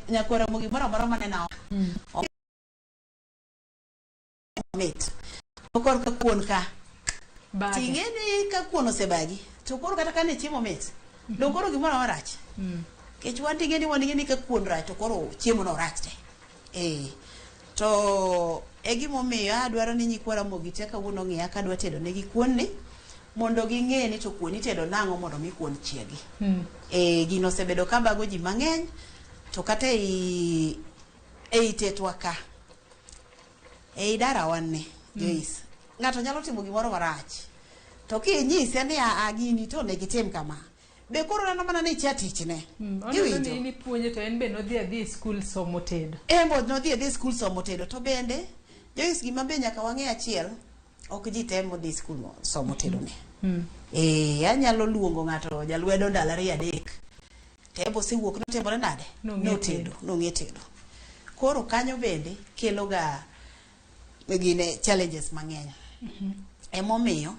Nyakwar Ramogi moro amora manena mit. To korka kuon ka. Bage. Ting'e ni ka kuon osebagi to koro kata kane chiemo mit, dong koro gimoro amora rach. Nikech wan ting'e ni wan ing'e ni ka kuon rach to koro chiemo no rach te. Eh. To e gimomiyo adwaro ni nyikwa Ramogi te kawuono ong'iya kadwa tedo negi kuon ni mondo ging'e ni to kuon itedo nang'o mondo mi kuon chiegi. Eh, gino osebedo ka bago ji mang'eny to kata ei tetwa ka ei darawa ni Joyce, ng'ato nyalo timo gimoro marach to kinyise ni a gini to onego itim kama, be koro neno mana ni icha tichne. Oneno Iwinjo? ni in ipuonje to en be nodhi adhi e skul somo tedo. En bo nodhi adhi e skul somo tedo to bende Joyce gima be nyaka wang'e achiel ok ji te modhi skul somo tedo ne. Eh, anyalo luongo ng'ato jalwedo ndalo ariyo adek to en be osewuok notimore nade? Nong'e Notedo, nong'e tedo. Koro kanyo bende kelo ga gine challenges mang'eny. Emomiyo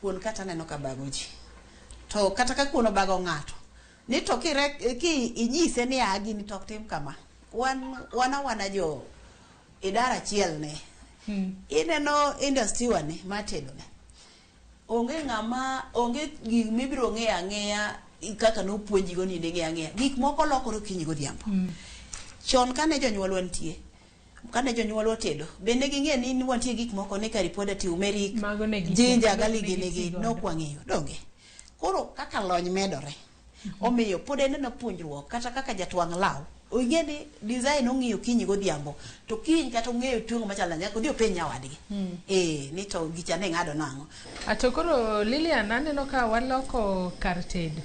kuon kata aneno ka bago ji. To kata ka kuon obago ng'ato, ni to kire, ki inyise ni a gini to ok tim kama. Wan awana jo idara achiel ne. Ineno industry wa ni mar tedo ni. Onge ng'ama onge gik mibiro ng'eyo ang'eya kaka nopuonji go ni ing'eyo ang'eya. Gik moko lokore okinyi godhiambo. Chon kane jonyuolwa nitie, kane jonyuolwa tedo, bende ging'e ni wantie gik moko ni curry powder, turmeric, Mago ne gik ginger, moko garlic ne gini gi gitigodo. nok wang'eyo, donge? Koro kaka lony medore, omiyo pod en ena puonjruok kata kaka jatwang' law ong'e ni design ong'iyo okinyi godhiambo to kiny kata ong'eyo tuong'o machalo nade nyaka odhi openj nyawadgi. Eh, ni to gicha ne ng'ado nang'o. Ato koro Lilian aneno ka waloko kar tedo.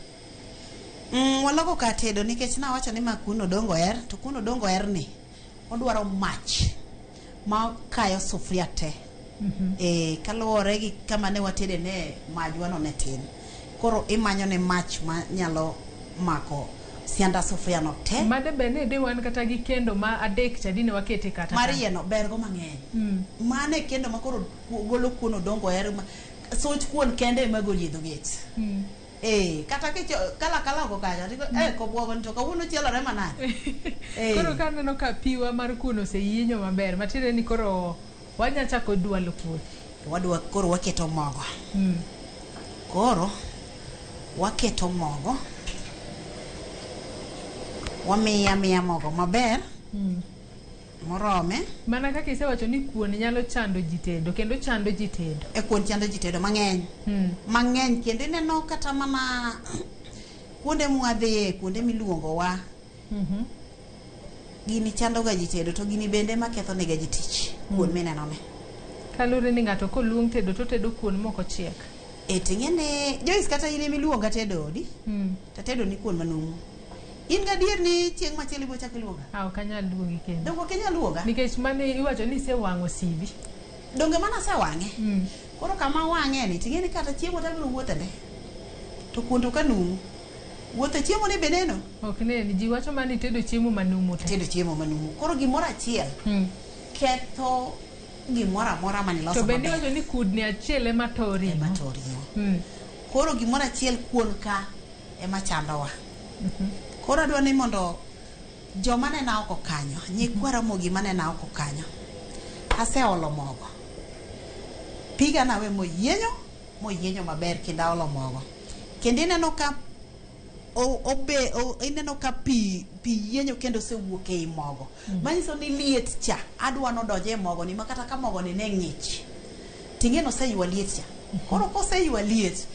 Waloko kar tedo nikech nawacho ni ma kuno dongo er to kuno dongo er ni odwaro mach ma kayo sufria te. Eh, kaluwore gi kama ne watede ne majwa no ne tin. Koro imanyo ne mach ma nyalo mako sianda sufria no te. Made bed ni de wan kata gi kendo ma adek cha dine wakete kata Mar ka. yie no ber go mang'eny. Mano e kendo ma koro golo kuon odongo er ma such kuon kende ema goli e dho gate. Eh, kata kicho kala kala oko kacha tigo eh kobwogo ni to kawuono chielore manade. Eh. Koro ka aneno ka piwa mar kuon oseyienyo maber, matiende ni koro wanya chako dwalo kuon. Wadwa koro waketo mogo. Koro waketo mogo. Wamiya miya mogo maber. Morome. Mana kaka isewacho ni kuon nyalo chando ji tedo kendo chando ji tedo. E kuon chando ji tedo mang'eny. Mang'eny kendo ineno kata mana kuonde mwadhiye, kuonde miluongowa. Gini chando ga ji tedo to gini bende ema ketho nega ji tich. Kuon mineno ni. Kaluwore ni ng'ato koluong tedo to otedo kuon mok ochiek. E ting'e ni Joyce kata in emiluonga tedo odi. Tatedo ni kuon manumu. In gadier ni chieng' machielo ibiro chako iluonga? Ah, ok anyal luongi kendo. Donge ok inyal luonga? Nikech mane iwacho ni isewang'o CV. Donge mana asewang'e? Koro kama awang'e ni ting'e ni kata chiemo to abiro wuothe ne. To kuon to ka numu. Wuothe chiemo ni be neno? Ok neni, ji wacho mana ni itedo chiemo manumu te. Tedo chiemo manumu. Koro gimoro achiel ketho gimoro amora mane iloso To bende maber. iwacho ni kudni achiel ema to ring'o. Ema to ring'o. Koro gimoro achiel kuon ka ema chandowa. Koro adwa ni mondo joma nena oko kanyo, nyikwa Ramogi manena oko kanyo, aseolo mogo. Piga nawe moyienyo, moyienyo maber kendo aolo mogo. Kendo ineno ka obe, ineno ka pi yienyo kendo osewuok ei mogo. Manyiso ni liet cha adwa nodonj e mogo ni ma kata ka mogo ni ne ng'ich. Ting'e ni oseywa liet cha. Koro koseywa liet,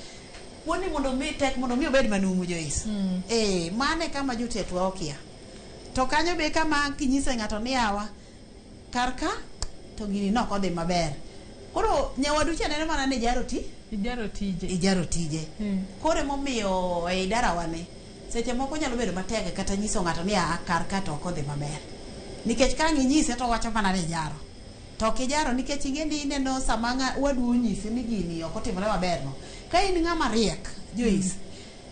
kuon ni mondo mi tek mondo mi obed manumu Joyce. Eh, mano e kama jotetwa okia. To kanyo be kama kinyise ng'ato ni yawa kar ka to gini nok odhi maber. Koro nyawadu cha neno mana ni ijaro ti Ijaro tije. Ijaro tije. Koro emomiyo ei darawa ni seche moko nyalo bedo matek kata nyiso ng'ato ni a kar ka to ok odhi maber. Nikech ka ang' inyise to owacho mana ni ijaro. To ok ijaro nikech ing'e ni ineno sama wadu onyisi ni gini ok otimore maber no. Ka in ng'ama riek, Joyce,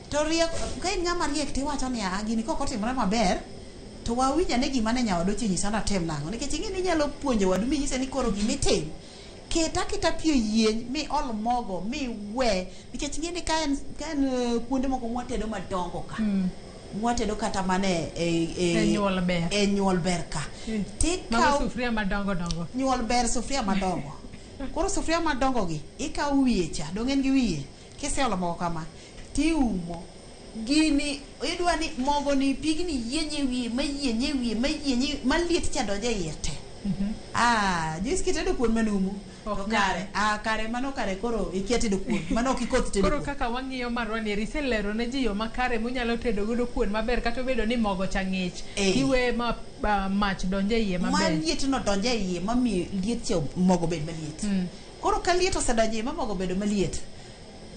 to riek, ka in ng'ama riek tiwacho ni a gini kok otimore maber to wawinj ane gima ne nyawadu ochiwo nyisa natim nang'o. Nikech ing'e ni inyalo puonjo wadu minyise ni koro gima itim, ket aketa pi oyieny mi ol mogo mi we nikech ing'e ni ka en kuonde moko mwatedo madongo ka. Mwatedo kata mana E nyuol ber. E nyuol ber ka. Mago Tikawo sufuria madongo dongo. nyuol ber sufuria madongo. Koro sufuria madongo gi ikawo wiye cha, dong' en gi wiye. Kiseolo mogo kama, tiumo. Gini idwa ni mogo ni pigni yieny e wiye, ma yieny e wiye, ma yieny ma liet cha donjo e iye te. Ah, Joyce kitedo kuon manumu. Ok To kare, ah kare mano kare koro ikia tedo kuon. Mano ok ikoth tedo Koro kuon. kaka wang'iyo marwa ni iselero ne ji yo makare munyalo tedo godo kuon maber kata obedo ni mogo cha ng'ich. Eh. Tiweye ma mach donjo e iye Ma maber. liet no donjo e iye mamiyo liet cha mogo bed maliet. Koro ka liet osedonjo e iye ma mogo obedo maliet.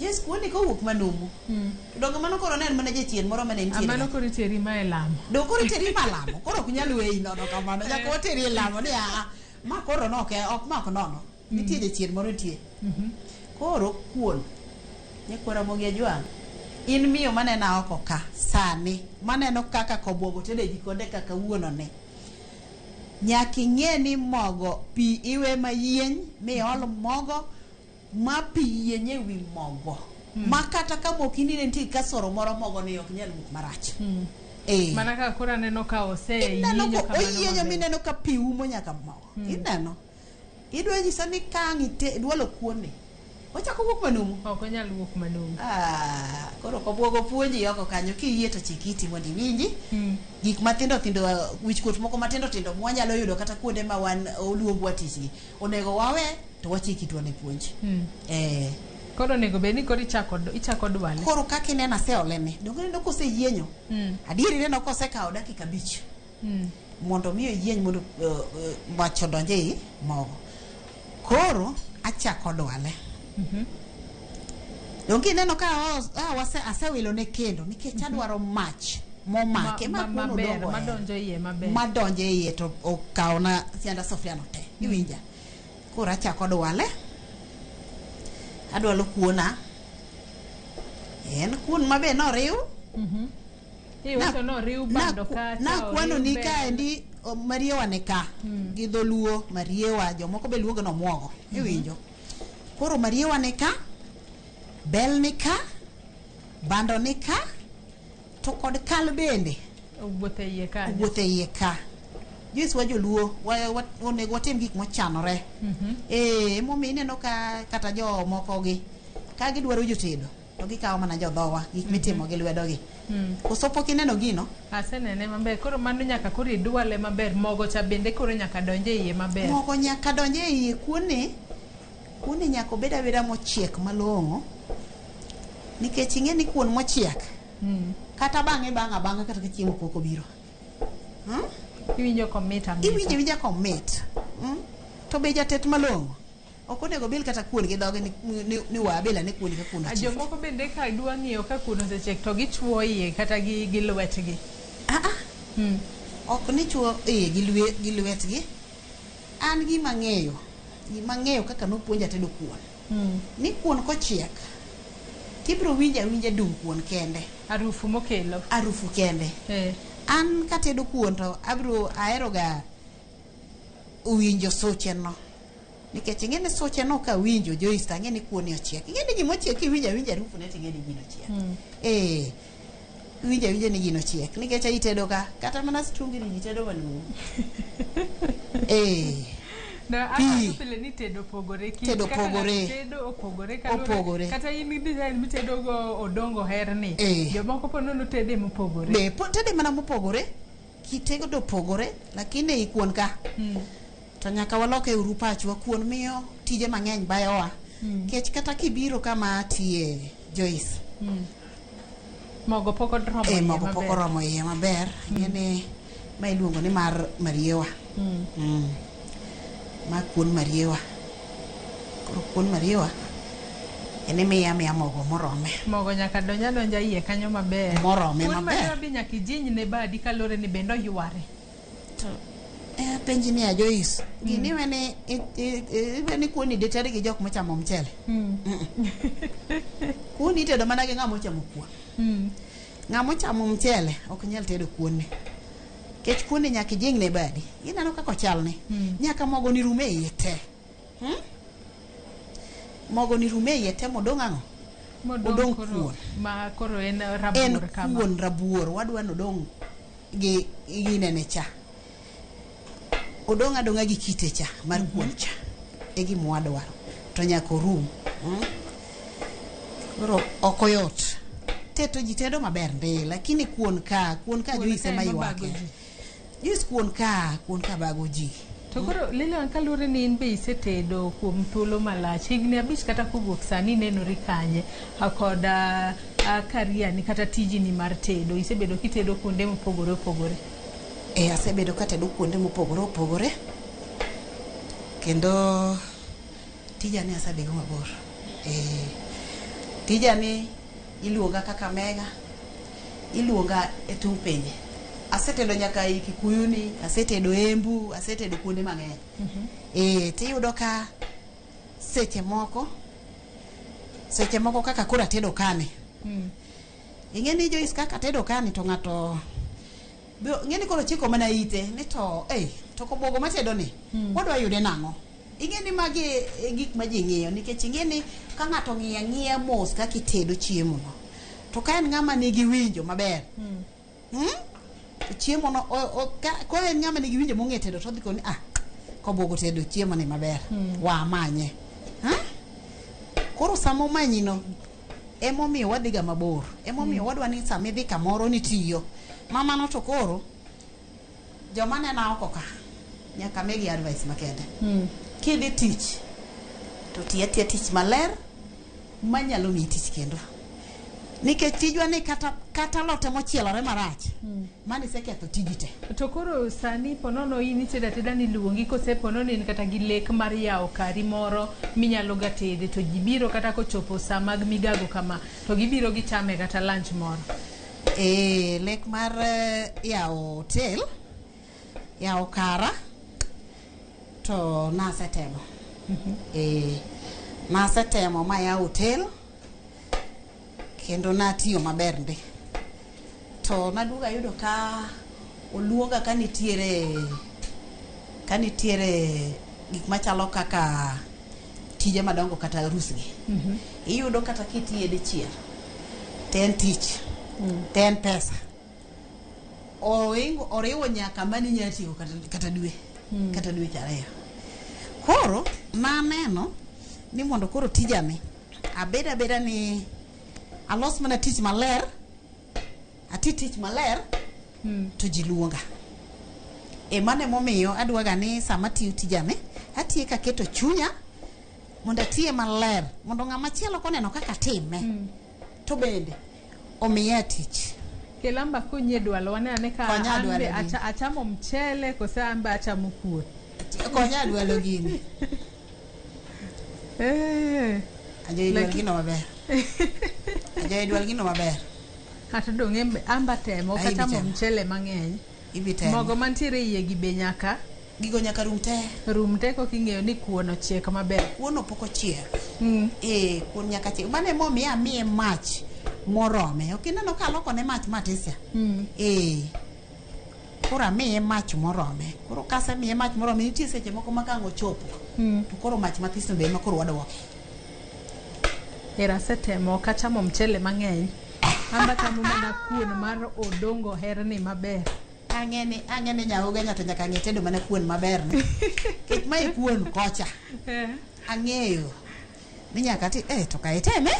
Joyce kuon ni kowuok manumu. To donge mano koro ne en mana jachien moro mane Ah, nitie. mano koro iteri ma e lamo. Dong koro iteri malamo, koro ok nyal weyi nono kamano. Nyaka wateri e lamo ni aa, ma koro no ok ok mak nono. Nitie jachien moro nitie. Koro kuon. Nyakwara Ramogi Ajwang', in miyo manena oko ka sani, maneno kaka kobwogo tedo e jikonde ka kawuono ni. Nyaka ing'e ni mogo pi iwe mayieny miol mogo ma pi yieny e wi mogo. Ma kata ka mokini ne nitie kasoro moro mogo ni ok nyal wuok marach. Eh. Mana kaka koro aneno ka Ineno oseyienyo ko kamano oyienyo maber. mineno ka pi umo nyaka mogo. Ineno. Idwa nyisa ni ka ang' idwalo kuon ni. Ochako wuok manumu. Ok onyal wuok manumu. Ah, koro kobwogo puonji oko kanyo kiyie to chik iti mondo iwinji. Gik matindo tindo wichkuot moko matindo tindo mwanyalo yudo kata kuonde ma wan oluongwa tich gi. Onego wawe to wachik itwa ne puonj. Eh, Koro onego bed ni koro ichako dwale. koro kaka ineno aseolene, donge ineno koseyienyo? Adier ineno kosekawo dakika 5. Mondo mi oyieny mondo mach odonj ei mogo. Koro achako dwale. Donge ineno ka asewilo ne kendo nikech adwaro mach momake ma kuon maber, odongo ohero. madonjo iye maber. Madonjo e iye to okawona sianda sufria no te. Iwinja? Koro achako dwale. Adwalo kuona. En kuon mabe noriw. Iwacho ni oriw bando kacha, Nakwano oriw ni bel. kaendi mariewa ni ka gi dholuo mariewa jomoko be luonge ni omuogo iwinjo koro mariewa ni ka bel ni ka bando ni ka to kod kal bende Owuotho e iye kanyo. owuotho e iye ka Joyce wa joluo onego watim gik mochanore eh emomiyo ineno ka kata jomoko gi ka gidwaro jotedo to gikawo mana jodhowa gik mitimo gi lwedogi koso pok ineno gino Asenene maber. Koro mano nyaka koro idwale maber. Mogo cha bende koro nyaka donj e iye maber. Mogo nyaka donj e iye kuoni kuoni nyaka obed abeda mochiek malong'o nikech ing'e ni kuon mochiek kata bang'e bang' abang'a kata ka chiemo pok obiro Iwinjo komit amita. Iwinjo awinja komit To be jatet malong'o ok onego bil kata kuon gi dhoge ni wa abil ane kuon ka kuon ochiek. Jomoko bende ka dwa ng'iyo ka kuon osechiek to gichuo iye kata gi lwetgi. Ah, ah. Ok ni chuo iye gi lwetgi. An gima ng'eyo kaka nopuonja tedo kuon. Ni kuon kochiek tibiro winjo awinja dung kuon kende. Harufu mokelo. Harufu kende. An katedo kuon to abiro aheroga winjo suche no. Nikech ing'e ni suche no kawinjo Joyce to ang'e ni kuon ni ochiek. Ing'e ni gimochiek kiwinjo awinja harufu ne to ing'e ni gino ochiek. Iwinjo awinja ni gino ochiek. Nikech itedo ka kata mana strungi ni ji tedo manumu. Na Pi. pile ni tedo opogore. Tedo Kaka opogore. Tedo opogore. Kaluwore- Opogore. Kata in gi design mitedo go odongo herni. Jomoko po nono tede mopogore. Be tede mana mopogore. Kitedo opogore lakini ei kuon ka. To nyaka waloke uru pachwa kuon miyo tije mang'eny bayowa. Kech kata kibiro kama atiye Joyce. Mogo pok oromo iye Mogo pok maber. oromo iye maber. Ing'e ma iluongo ni mar mariewa. Ma kuon mariewa. Koro kuon mariewa en imiya miya mogo morome. Mogo nyaka donj adonja iye kanyo maber. Morome Kuon maber. mariewa be nyaka ijiny ne badi kaluwore ni bende oyware. To penji ni Joyce, gini iwe ni kuon ni ted gi jok mochamo mchele. Kuon itedo mana gi ng'ama ochamo kuon. Ng'ama ochamo mchele ok nyal tedo kuon ni. Kech kuon ni nyaka ijing ne badi. Ineno kaka ochalni. Nyaka mogo ni rume iye te. Mogo ni rume iye te modong' ang'o? Modong' Odong' koro kuon. ma koro en En rabuor kama. kuon rabuor wadwa ni odong' gi ginene cha. Odong' adong'a gi kite cha mar kuon cha. E gima wadwaro. To nyaka orum. Koro ok oyot. Teto ji tedo maber ndi, lakini kuon ka, kuon ka Kuon Joyce ka ema ema bago ywake. ji. Joyce kuon ka bago ji. To koro Lilian kaluwore ni in be isetedo kuom thuolo malach, higni 5 kata kowuok sani inenori kanye kod career ni kata tijini mar tedo, isebedo kitedo kuonde mopogore opogore? Asebedo katedo kuonde mopogore opogore kendo tija ni asedhigo mabor. Tija ni iluonga kaka mega, iluonga e tung' pinje. Asetedo nyaka e Kikuyuni, asetedo Embu, asetedo kuonde mang'eny. Tiyudo ka seche moko kaka koro atedo kani. Ing'e ni Joyce kaka atedo kani to ng'ato ng'e ni koro chiko mana ite ni to to kobogo matedo ni wadwa yude nang'o? Ing'e ni magi e gik ma ji ng'iyo nikech ing'e ni ka ng'ato ng'iyo ang'iya mos kaka itedo chiemo no to ka en ng'ama nigi winjo maber to chiemo no ka en ng'ama nigi winjo mong'e tedo to odhi koni kobogo tedo chiemo ni maber wamanye. Koro sama omanyi no emomiyo wadhiga mabor, emomiyo wadwa ni sama idhi kamoro nitiyo mamano to koro joma nena oko ka nyaka migi advice makende. Kidhi tich to ti atiya tich maler manyalo miyi tich kendo nikech tijwa ni kata lote mochielore marach mano iseketho tiji te. To koro sani ponono in itedo ateda ni luongi kose ponono in kata gi lek mar yawo kari moro minyalo ga tede to ji biro kata kochopo saa mag migago kama to gibiro gichame kata lunch moro? Lek mar yawo hotel, yawo kara to nasetemo. Nasetemo ma yawo hotel kendo natiyo maber ndi. To naduogo ayudo ka oluonga ka nitiere gik machalo kaka tije madongo kata arusgi. Iyudo kata kitiye dichiel to en tich, to en pesa. Oriwo nyaka mani inyalo tieko kata dwe, kata dweche 2. Koro naneno ni mondo koro tijani abed abeda ni alos mana tich maler, ati tich maler to ji luonga. Mano emomiyo adwaga ni sama atiyo tijani atiye kaketo chunya mondo atiye maler mondo ng'ama chielo koneno kaka atime to bende omiya tich. Kelamba konyi e dwalo wane ane ka Konya an dwalo be gini. achamo mchele kose an be achamo kuon. Konya dwalo gini. Ajoyi dwal gino maber. Ajoyi dwal gino maber. Ato dong' amba temo, ok Ai, achamo ibitemo. mchele mang'eny. Ibitemo. Mogo mantiere iye gi be nyaka Gigo nyaka rum te. Rum te koka ing'eyo ni kuon ochiek maber. Kuon pok ochiek. Kuon nyaka chiek. Mano emomiyo amiye mach morome. Ok ineno ka alokone mach matisia? Koro amiye mach morome. Koro kasemiye mach morome, nitie seche moko ma ka ang' ochopo. To koro mach mathis no be ema koro waduoke. Era asetemo, ok achamo mchele mang'eny. Amba chamo mana kuon mar odongo herni maber. Ang'e ni nyaoga to nyaka ng'e tedo mana kuon maber ni. Nikech mae kuon kocha. Ang'eyo ni nyaka ti to ka iteme.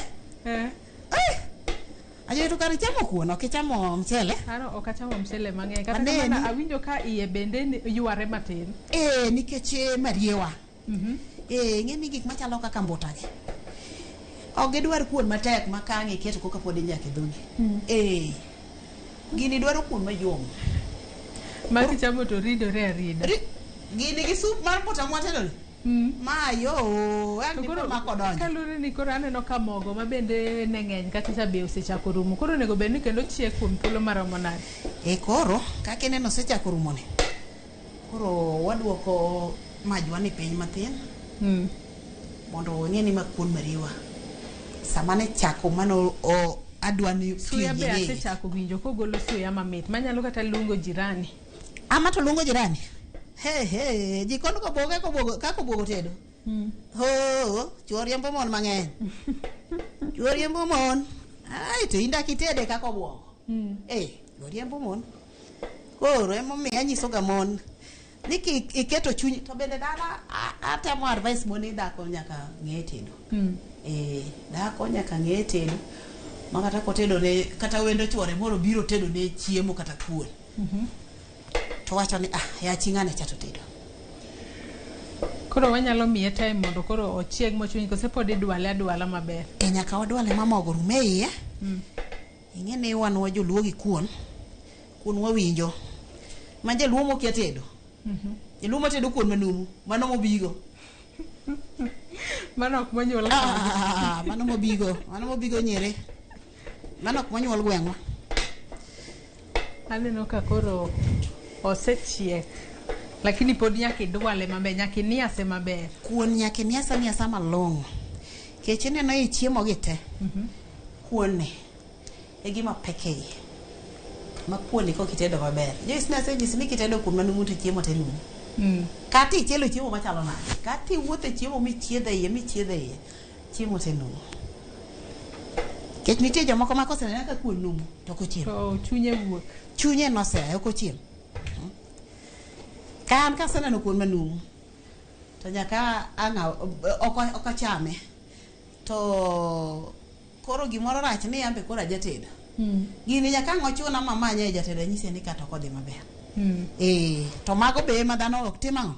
Ajoyi to kare ichamo kuon, ok ichamo mchele? Ano, ok achamo mchele mang'eny. Kata Aneni. kamano awinjo ka iye bende yware matin. Nikech mariewa. Ing'e ni gik machalo kaka mbutagi. Ok gidwar kuon matek ma ka ang' iketo koka pod inyaka e dhogi. Gini dwaro kuon mayom. Ma kichamo to ridore arida. Gini gi sup mar mbuta mwatedo ni? Ma yo, ang' To dipo koro, ma kodonjo. kaluwore ni koro aneno ka mogo ma bende ne ng'eny kata cha be osechako rumo. Koro onego bed ni kendo chiek kuom thuolo maromo nade? Koro, kaka ineno osechako rumo ni. Koro waduoko majwa ni piny mathin. Mondo wang'e ni ma kuon mariwa. Sama ne chako mano adwa ni Suya be tiyo gi asechako winjo kogolo suya mamit manyalo kata luongo jirani. Ama to luongo jirani. He he, jikon koboge kobogo kaka obuogo tedo. Ho, chuo riembo mon mang'eny. Chuo riembo mon. Ai to in dak itede kaka obuongo. Eh, chuo riembo mon. Koro emomiyo anyiso ga mon ni ki iketo chunyi to bende dala atemo advice mon ni dhako nyaka ng'e tedo. Eh, dhako nyaka ng'e tedo. Ma kata kotedo ne kata wendo chuore moro biro tedo ne chiemo kata kuon. To wacho ni ah, ya chi ng'ane cha to tedo. Koro wanyalo miye time mondo koro ochieg mochwiny kose pod idwale adwala maber. E nyaka wadwale ma mogo rum e iye. Ing'e ni wan wa joluo gi kuon. Kuon wawinjo. Ma jaluo mokia tedo. Jaluo matedo kuon manumu, mano mobigo. Mano ok monyuol Ah, mano mobigo, mano mobigo nyere. Mano ok monyuol gweng'wa. Aneno ka koro osechiek. Lakini pod nyaka idwale maber, nyaka iniase maber. Kuon nyaka iniasa niasa malong'o. Kech ineno ei chiemo gi te. Kuon ni e gima pek e iye. Ma kuon ni kok itedo maber. Joyce ne asenyisi ni kitedo kuon manumu to chiemo te numu. Kata ichielo chiemo machalo nade. Kata iwuotho e chiemo michiedho e iye michiedho e iye. Chiemo te numu. Kech nitie jomoko ma koseneno ka kuon numu to ok ochiem. To chunye wuok. Chunye nosea ok ochiem. Ka an kaseneno kuon manumu to nyaka ang' ok achame. To koro gimoro rach ni ambe koro ajatedo. Gini nyaka ang' ochuna mamanye e jatedo anyise ni kata ok odhi maber. Eh, to mago be ema dhano ok tim ang'o?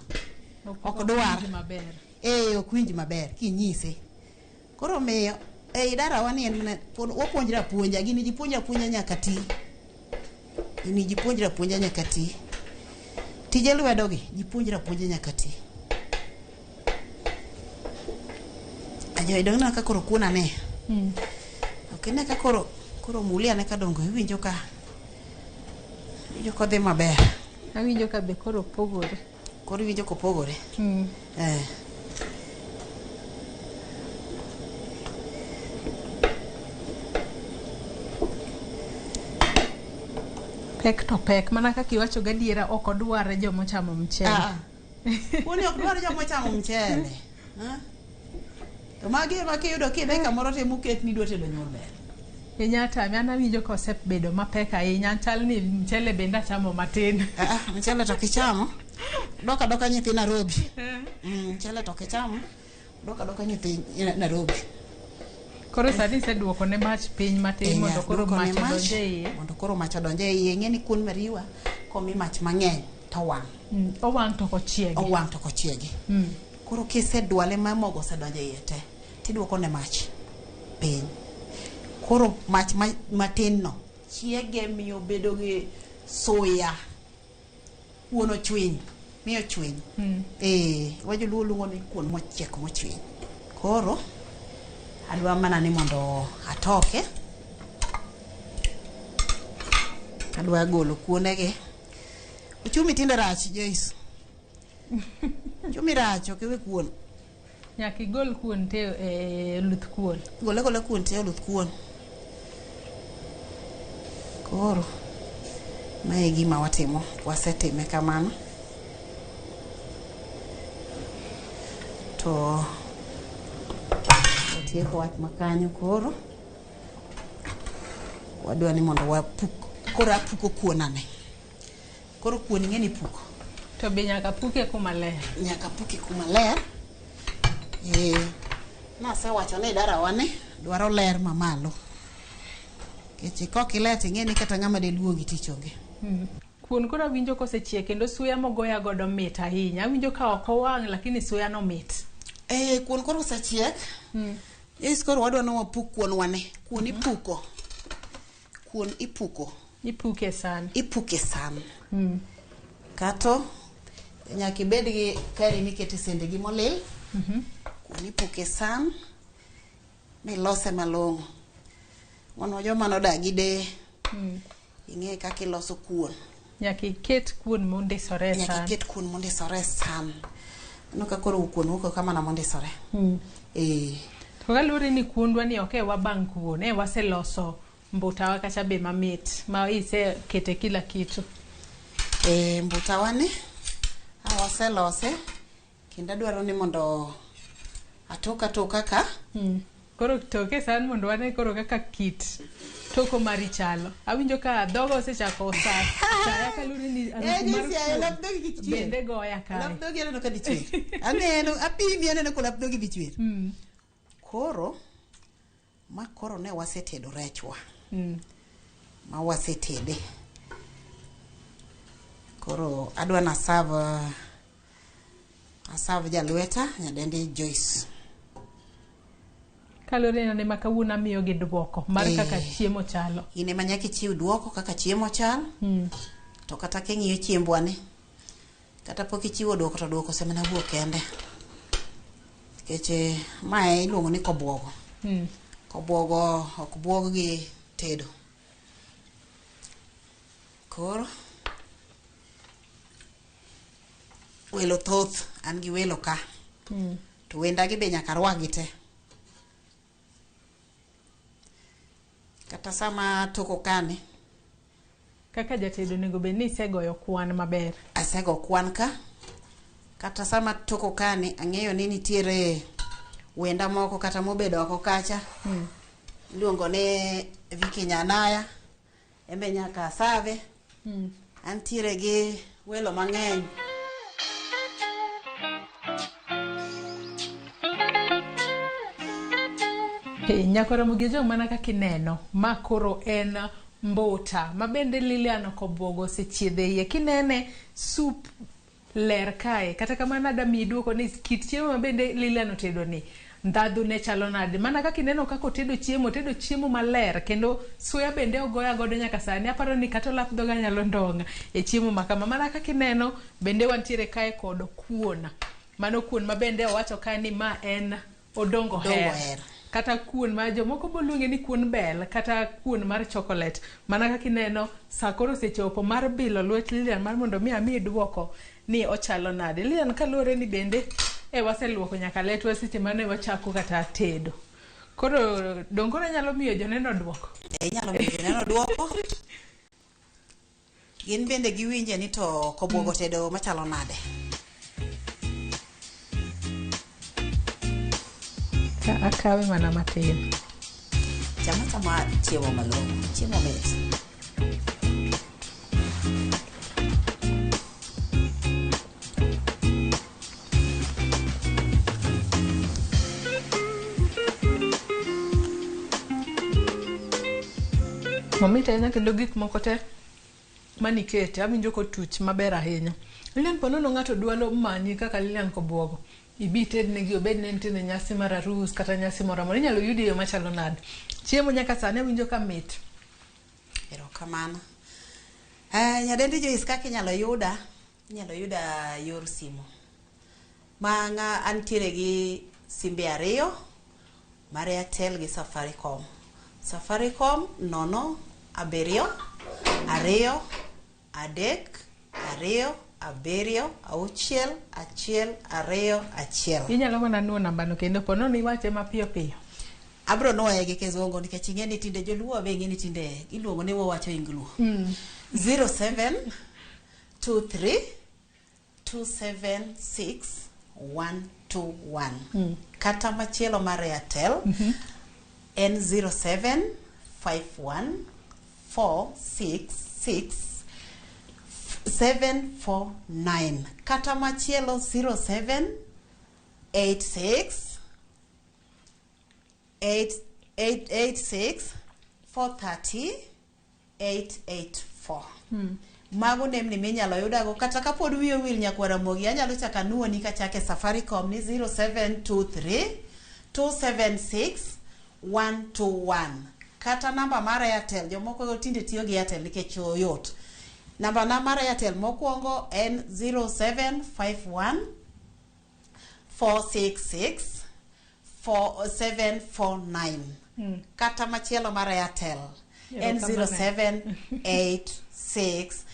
Ok dwar. winj maber. Eh, ok winj maber kinyise. Koro miyo ei darawa ni en mana pod wapuonjre apuonja gini ji puonjo apuonja nyaka ti. Gini ji puonjre apuonja nyaka ti. Tije lwedo gi ji puonjre apuonja nyaka ti. Ajoy dong' ineno ka koro kuon ane. Ok ine ka koro koro muli ane ka dongo iwinjo ka iwinjo kodhi maber. Awinjo ka be koro pogore. Koro iwinjo kopogore. Eh. Pek to pek, mana kaka iwacho gadiera ok odwar joma ochamo mchele. Ah. Kuoni ok dwar joma ochamo mchele. Ah. To magi ema kiyudo kidhi kamoro to emoket ni idwa tedo nyuol ber. Inya tame, an awinjo ka osebedo mapek ahinya, chal ni mchele bende achamo matin. Ah, ah, mchele to kichamo. Doka doka nyithi Nairobi. Mchele to kichamo. Doka doka nyithi Nairobi. Koro sani iseduoko ne mach piny matin mondo koro Duoko ne mach odonj e iye. Mondo koro mach odonj e iye. Ing'e ni kuon mariwa komi mach mang'eny to wang'. Owang' to ok ochiegi. Owang' to ok ochiegi. Koro kisedwale ma mogo osedonjo e iye te, tiduoko ne mach piny. Koro mach matin no chiege miyo bedo gi suya. Kuon ochwiny, miyo chwiny. Eh, wajoluo luongo ni kuon mochiek mochwiny. Koro adwa mana ni mondo atoke. Adwa golo kuonegi. Uchumi tinde rach, Joyce. Uchumi rach, ok iwe kuon. Nyaka igol kuon te e luth kuon. Gole gola kuon te e oluth kuon. Koro mae e gima watimo, wasetime kamano. To watieko wach makanyo koro. Wadwa ni mondo wapuk, koro apuko kuon ane. Koro kuon ing'e ni ipuko. To be nyaka puke kuma ler. Nyaka puke kuma ler. Eh, nasewacho ni darawa ni dwaro ler mamalo. Nikech kok iler to ing'e ni kata ng'ama deluongi tich onge. Kuon koro awinjo kosechiek kendo suya mogoya godo mit ahinya. Awinjo ka ok owang' lakini suya no mit. Eh, kuon koro osechiek. Yes, koro wadwa ni wapuk kuon wane. Kuon ipuko. Kuon ipuko. Ipuke e san. Ipuke e san. Kato nyaka ibed gi kari mikete sende gi molil. Kuon ipuke e san milose malong'o. Mondo joma nodak gi deye ing'e kaka iloso kuon. Nyaka iket kuon mondisore e Nyaka san. iket kuon mondisore e san. Ineno ka koro kuon wuok ka mana mondisore. Eh. To kaluwore ni kuondwa ni ok e wabang' kuon, e waseloso mbutawa kacha be mamit ma isekete kila kitu. Eh, mbutawa ni a waselose kendo adwaro ni mondo atok atoka ka. Koro toke san mondo wane koro kaka kit toko mari chalo. Awinjo ka dhoga osechako sa chaya kaluwore ni harufu mar Joyce, kuon lap dhogi kik chwer. bende goya kae. Lap dhogi aneno ka dhi chwer. Aneno, apimi aneno ka lap dhogi dhi chwer. Koro, ma koro ne wasetedo rechwa. Ma wasetede. Koro adwa na serve aserve jalweta nyadendi Joyce. Kaluwore ni ma kawuono amiyo gi duoko mar Eh. kaka chiemo chalo. In ema nyaka ichiw duoko kaka chiemo chal. To kata king'iyo chiembwa ni, kata pok ichiwo duoko to duoko osemana wuok kende. Nikech mae iluongo ni kobwogo. Kobwogo ok bwog gi tedo. Koro welo thoth, an gi welo ka. To wendagi be nyaka arwakgi te. Kata sama atoko kani, Kaka jatedo onego bed ni isegoyo kwan maber. Asego kwan ka. Kata sama toko kani, ang'eyo ni nitiere wenda moko kata mobedo oko kacha. Iluongo ni Vicky Nyanaya. Embe nyaka asave. Antiere gi welo mang'eny. Hey, Nyako Ramogi Ojwang' mana kaka ineno, ma koro en mbuta ma bende Lilian Kobwogo osechiedho e iye. Kinene, sup ler kae. Kata kamano ada miyi duoko ni kit chiemo ma bende Lilian otedo ni, ndhadhu ne chalo nade. Mana kaka ineno kaka otedo chiemo, otedo chiemo maler kendo suya bende ogoya godo nyaka sani. Aparo ni kata olap dhoga nyalo ndong' e chiemo ma kama. Mana kaka ineno bende wantiere kae kod kuon. Mano kuon ma bende owacho kae ni ma en odongo Odongo her. her. Kata kuon ma jomoko boluonge ni kuon bel kata kuon mar chocolate. Mana kaka ineno sa koro osechopo mar bilo lwet Lilian mar mondo mi amiyi duoko ni ochalo nade. Lilian kaluwore ni bende waseluoko nyaka letwa seche mane wachako kata tedo. Koro dong' koro anyalo miyo joneno duoko. Inyalo miyo joneno duoko. Gin bende giwinje ni to kobwogo tedo machalo nade. Ka akawe mana matin. Chama chama chiemo malong'o, chiemo mit. Mamit ahinya kendo gik moko te manikete awinjo kotuch maber ahinya. Lilian ponono ng'ato dwaro manyi kaka Lilian Kobwogo. Ibi itednegi obed ne nitiere nyasi mar arus kata nyasi moro amora. Inyalo yudi e yo machalo nade? Chiemo nyaka sani awinjo ka mit. Erokamano. Nyadendi Joyce kaka inyalo yuda, inyalo yuda yor simu. Ma ng'a antiere gi simbe ariyo mar Airtel gi Safaricom. Safaricom 0 7 2 3 2 7 6 1 2 1. Inyalo mana nuo nambano kendo ponono iwache mapiyo piyo. Abro nuoye gi kizungu nikech ing'e ni tinde joluo be ing'e ni tinde iluongo ni wawacho Ingluo. 07 23 276 121. Kata machielo mar Airtel en 07 51 466 749. Kata machielo 07 86 8 8 86 430 884. Mago nembni minyalo yudago kata kapod wiyi owil nyakwar Ramogi anyalo chako anuoni kachake Safaricom ni 0723 276 121. Kata namba mar Airtel, jomoko tinde tiyo gi Airtel nikech oyot. Namba na mar Airtel mokwongo en 0751 466 4749. Kata machielo mar Airtel en 0786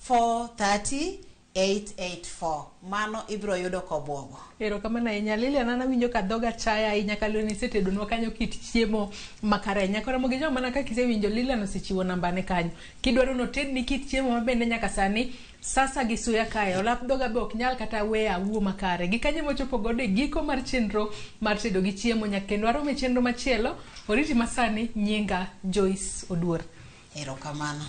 430 884. Mano ibiro yudo kobwogo. Erokamano ahinya Lilian, an awinjo ka dhoga chaya ahinya kaluwore ni isetedonwa kanyo kit chiemo makare ahinya. Koro Ramogi Ojwang' mana kaka isewinjo Lilian osechiwo nambane kanyo. Kidwaro notedni kit chiemo ma bende nyaka sani Sasa gi suya kae olap dhoga be ok nyal kata weya awuo makare. Gi kanyo mochopo godo e giko mar chenro mar tedo gi chiemo nyaka kendo warom e chenro machielo. Oriti masani nyinga Joyce Oduor. Erokamano.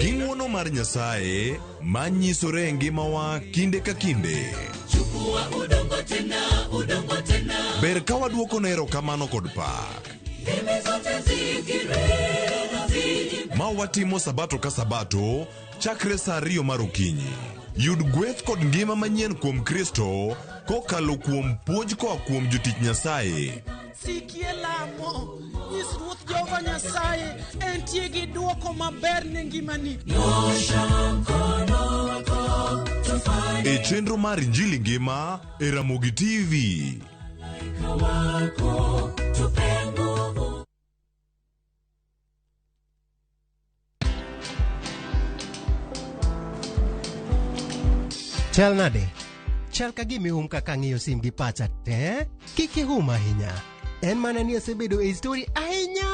Gi ng'uono mar Nyasaye manyisore e ngimawa kinde ka kinde. Ber ka waduoko ne erokamano kod pak. Ma watimo sabato ka sabato chakre saa 2 mar okinyi. Yud gweth kod ngima manyien kuom Kristo kokalo kuom puonj koa kuom jotich Nyasaye. Sikie lamo, nyis Ruoth Jehova Nyasaye entie gi duoko maber ne ngimani. E chenro mar Injili Ngima e Ramogi TV. Chal nade? Chal ka gima ihum kaka ang'iyo sim gi pacha te. Kik ihum ahinya. En mana ni asebedo e story ahinya.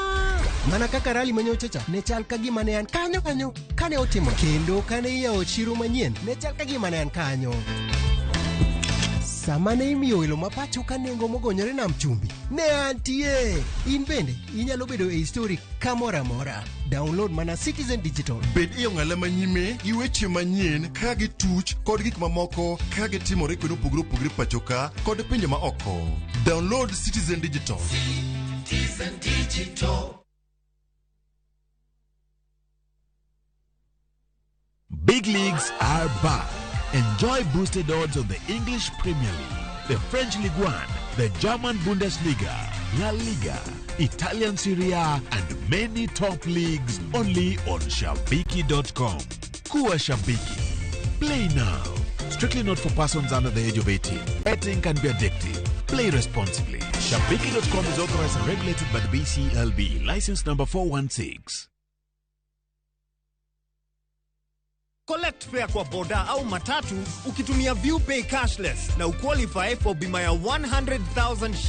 Mana kaka rally manyocha cha ne chal ka gima ne an kanyo kanyo kane otimo kendo kane iyawo chiro manyien ne chal ka gima ne an kanyo. Sama ne imiyo welo ma pacho ka nengo mogonyore nam chumbi ne antie. In bende inyalo bedo e story kamoro amora. Download mana Citizen Digital. Bed e ong'ala manyime gi weche manyien ka gituch kod gik mamoko ka gitimore kuonde mopogore opogore pacho ka kod pinje ma oko. Download Citizen Digital. Citizen Digital. Big leagues are back. Enjoy boosted odds on the English Premier League, the French Ligue 1, the German Bundesliga, La Liga, Italian Serie A, and many top leagues only on Shabiki.com. Kuwa Shabiki. Play now. Strictly not for persons under the age of 18. Betting can be addictive. Play responsibly. Shabiki.com is authorized and regulated by the BCLB. License number 416. Collect fare kwa boda au matatu ukitumia ViewPay cashless na uqualify for bima ya 100,000 shillings.